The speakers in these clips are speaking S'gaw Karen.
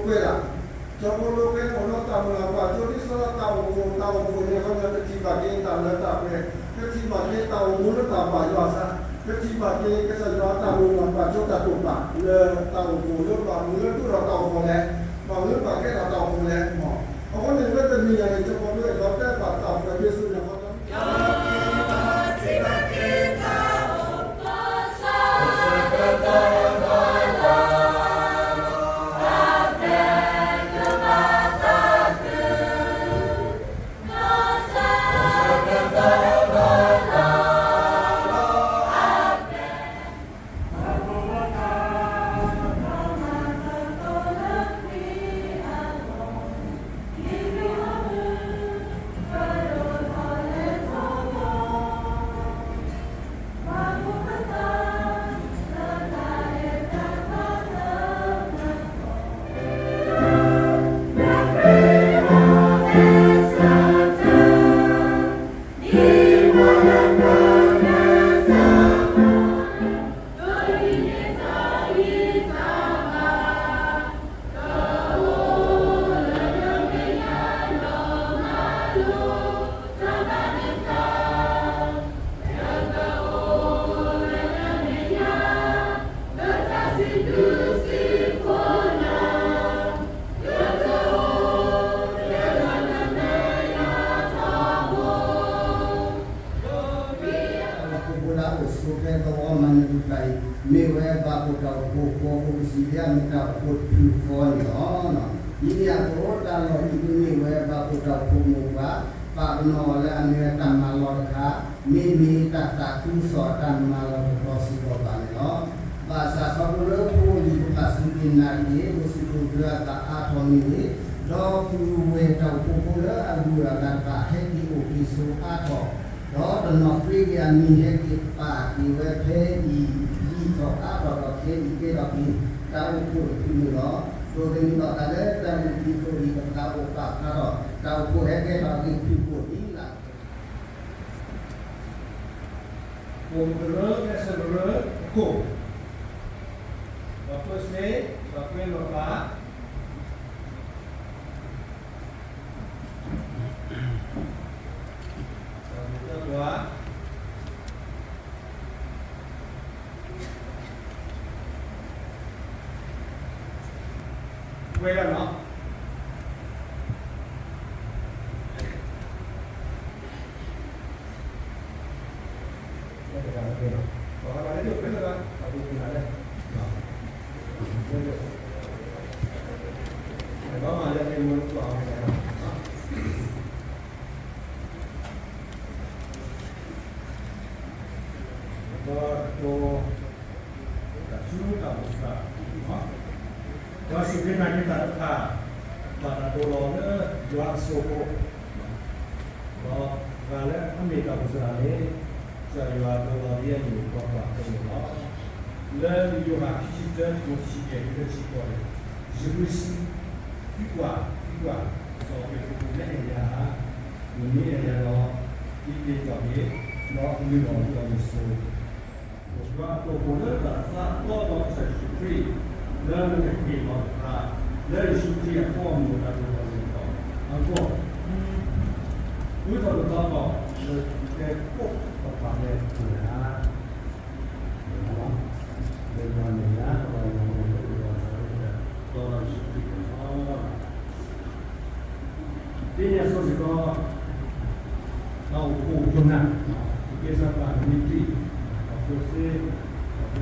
ဝဲဒၣ် ကၠီဖိလိဖဲအိၣ်ဒီးတၢ်မုၢ်လၢ်ကွၢ်စိ ဒ်သိးဒီးတၢ်အိၣ်ဖှိၣ် တၢ်အိၣ်ဖှိၣ်န့ၣ် ခီဖျိကထံၣ်ဘၣ်က့ၤတၢ်လၢတၢ်ပှဲၤ, ကထံၣ်ဘၣ်က့ၤတၢ်အိၣ်မူလၢတၢ်ဘၣ်ယွၤအသး, ကထံၣ်ဘၣ်က့ၤကစၢ်ယွၤတၢ်မုၢ်လၢ်ကွၢ်စိတၢ်တိာ်ပာ် လၢတၢ်အိၣ်ဖှိၣ်လၢဘၣ်မနုၤလၢဒိၣ်ထီၣ်တၢ်အိၣ်ဖှိၣ်လဲၣ်, ဘၣ်မနုၤလၢဘၣ်ကဲထီၣ်တၢ်အိၣ်ဖှိၣ်လဲၣ်မး. အဃိန့ၣ် လၢတနံၤညါန့ၣ် ကၠီဖိဒီးအဲၣ်ဒိးတဲဘၣ်တၢ်အိၣ်ဖှိၣ်ဒ်သိးန့ၣ် ခီဖျိ တၢ်အိၣ်ဖှိၣ်ဖိလၢအအိၣ်ဆိးဖဲသဝီ မၤနၢၤဒူပၤ အံၤ မ့ၢ်ဝဲဘၣ်အိၣ်တၢ်အိၣ်ဖှိၣ် ကီၢ်ဖိကစံးလၢအမ့ၢ်တၢ်အိၣ်ဖှိၣ်တဖုဃီန့ၣ်လီၤ. ဒ်န့ၣ်အသိး တၢ်လီၢ်အံၤဒုးမ့ၢ်ဝဲဘၣ်အိၣ်တၢ်အိၣ်ဖှိၣ်မိၢ်ပှၢ် ပာ်ပနီၣ်အီၤလၢအမ့ၢ်ဝဲတၢ်မၤလီၢ်တခါ မ့မ့ၢ်တၢ်သးခုကစီၣ်အတၢ်မၤလီၢ်တတီၤစ့ၢ်ကီးဘၣ်န့ၣ်လီၤ. ဘၣ်ဆၣ်ခီဖျိလၢဖိလံၤတဖၣ်စူၢ်က့ၤနာ်က့ၤ အိၣ်ဆူၣ်အိၣ်ချ့အသးအါထီၣ်မ့ၢ်ဂ့ၤ, ဒီးပုၢ်ဝဲၢ်တၢ်အိၣ်ဖှိၣ်ဖိလၢအဂုၤအဂၤတဖၣ် ဟဲက့ၤအိၣ်က့ၤဆိးအါထီၣ်, ဒီးတနီၤဃ့က့ၤအမံၤဟဲက့ၤပာ်က့ၤဝဲဖဲအံၤ ယံာ်ထီၣ်အါထီၣ်ဒီးခဲအံၤကဲထီၣ်က့ၤ တၢ်အိၣ်ဖှိၣ်တဖုန့ၣ်လီၤ. ဒိးသန့ၤထီၣ်သးလၢတၢ်လုၢ်ဟံၣ်ဖိအံၤ ကဖျါအိၣ်ပာ်ဖျါထီၣ် တၢ်အိၣ်ဖှိၣ်ဟဲကဲထီၣ်အဂ့ၢ်ဖုၣ်ကိာ်ဒ်လဲၣ် အိၣ်ကရၢ ကဲစၢ်ကရၢခိၣ်, ပှၤပၢစ့, ပှၤကွဲလီၤပာ်, ပှၤမုၢ်တၢ်ပှၤ ဝဲဒၣ်လီၤ. ဒီးတၢ်ဆူတၢ်အိၣ်ဖှိၣ်, ဒီးစူၢ်က့ၤနာ်က့ၤတၢ်တဖၣ် ဘၣ်တၢ်ဒိလီၤလၢယွၤအစိၤဖိ, ဒီးပှၤလၢအမ့ၢ်တၢ်အိၣ်ဖှိၣ်သရၣ်န့ၣ် ကစၢ်ယွၤဒိလီၤဒ်အမ့ၢ်ပှၤကွၢ်သိန့ၣ်လီၤ. လၢယိၤဟၣ်ခံဆံတၢ ခံဆံယဲၢ်တုၤလၢဆံဃိးန့ၣ်, ယရူၤဆံ, သံကွၢ်, သံကွၢ်, စီၤပ့းတရူး နအဲၣ်ယၤဧါ, နမ့ၢ်အဲၣ်ယၤဒီး ဟံးက့ၤကွၢ်က့ၤ, ဒီးအမုာ်လီၤလၢအစိၤ ယွၤအကျိာ်အိၣ်လၢတၢ်သးတီဒီးကစၢ်ယ့ၣ်ၡူးခရံာ်, လၢနကဟ့ၣ်လီၤသး လၢယ့ၣ်ၡူးခရံာ်အဘီအမုၢ်အတၢ်ဒိၣ်ထီၣ်လဲၤထီၣ်အဂီၢ်, ဃုထီၣ်ပသးဒီး လၢကဲခိၣ်ပပာ်လၢပှၤန့ၣ်ဧါ. လၢယွၤန့ၣ်ဧါ, ပှၤယွၤန့ၣ်လၢယွၤအသးလၢကဲထီၣ်လီၤယ့ၣ်ၡူးခရံာ်န့ၣ်လီၤ. ဒ်န့ၣ်အသိးစ့ၢ်ကီး တၢ်အိၣ်ဖှိၣ်ခိၣ်နၢ်, ကဲစၢ်ပှၤမ့ၢ်တံၢ်, ပှၤဖိသ့, ပှၤဖိမ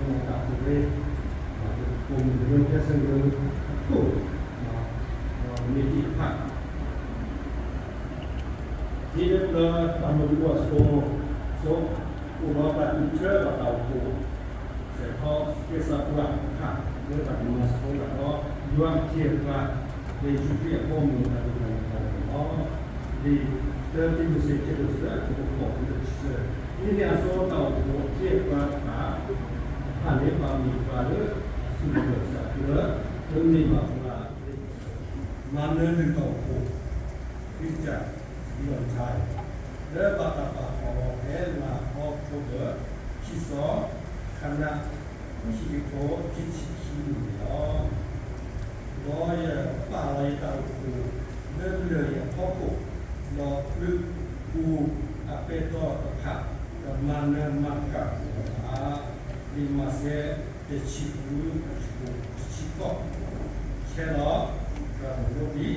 တၤဖိရ့, ပှၤဖိမုၣ်ဖိကဲစၢ်ယွၤအခိၣ်, မ့ၢ်တံၢ်တဖၣ်, ဒ်လၢပျၢၤတၢ်မုၢ်တကိးအစိၤ, စိၤ, အိၣ်ဒီးတၢ်အုၣ်ကဆၢဘၣ်တၢ်အိၣ်ဖှိၣ် စဲးထီၣ်ကဲစၢ်ပှၤတဖၣ် လၢတၢ်ကမၤသကိးတၢ်ဒီး ယွၤအခ့အပှၤ လၢယ့ၣ်ၡူးခရံာ်အဘီအမုၢ်အတၢ်ဒိၣ်ထီၣ်လဲၤထီၣ်န့ၣ်လီၤ. လံာ်တၢတံၤမသ့း ဆၢဒိၣ်သၢ အခိၣ်ဃိးတုၤလၢဆံသၢ, ဒ်န့ၣ်အသိးတၢ်အိၣ်ဖှိၣ်အခ့အပှၤတဖၣ် တဖၣ်န့ၣ် ဘၣ်မုၢ်ပှၢ်လၢ အသူၣ်ကဘၢၣ်သးကရၢ လၢမ့ၢ်ဘၣ်ဃး မၤနၢၤနုာ်တၢ်အိၣ်ဖှိၣ် Future Beyond Time လၢဘၣ်တၢ်ပာ်ဖှိၣ်အီၤဖဲလါအီးကထိဘၢၣ် ခံသီ ခန ခံဆံခံဖိ ခံဆံခံနံၣ်န့ၣ်လီၤ. ဒီးယ ယတၢ်အိၣ်ဖှိၣ်လၢလၢၢ်အံၤအဖီခိၣ်, ဒီးသုအိၣ်အပဲတြီတဖၣ် တမၤနၢၤမၤဃၣ်အီၤဘၣ်. လံာ်မးသဲ တဆံဃု အဆၢဖိတဆံဃိး, ဆဲးလီၤ သရၣ်မုၣ်ဒိၣ်ဒံး, ကီၢ်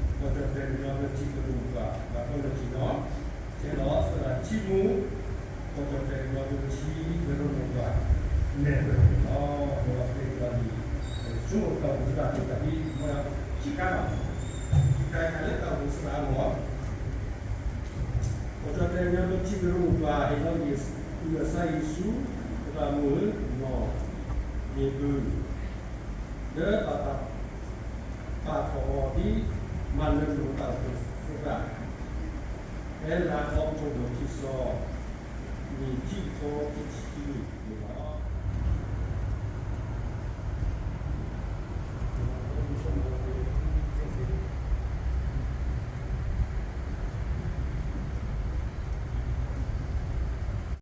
ကၠီၣ်တဲၣ်ကညီလၢထံကရူၢ်ပှၤ ဘၣ်တၢ်လၢထံနီၤ, ဆဲးလီၤသရၣ်ထံမူ ကီၢ်ကၠီၣ်တဲၣ်ကညီလၢထံကရူၢ်ပှၤ မဲာ်ဘၢၣ်န့ၣ်လီၤ. ဒီးပှၤသ့ၣ်တဖၣ်န့ၣ် ဆိကမိၣ်တၢ်အိၣ်ဖှိၣ်သရၣ်သ့ၣ်တဖၣ်ဒ် မ့ၢ်ခံခါလီၤ. ခံခါတခါလၢတၢ်အိၣ်ဖှိၣ်သရၣ်အဂီၢ် ကီၢ်ကၠီၣ်တဲၣ်ကညီလၢထံကရူၢ်ပှၤ ဟ့ၣ်လီၤက့ၤ ကစၢ်ယ့ၣ်ၡူး သရၣ်မုၣ်နီၢ်မ့ၢ်ဘု လၢဘၣ်တၢ်ပာ်ထီၣ်အီၤဒ် မၤနၢၤလိာ်တၢ်အိၣ်ဖှိၣ်သရၣ် ဖဲလါ October ခံဆံ နံၣ်ခံကထိခံဆံခံနံၣ်န့ၣ်လီၤ.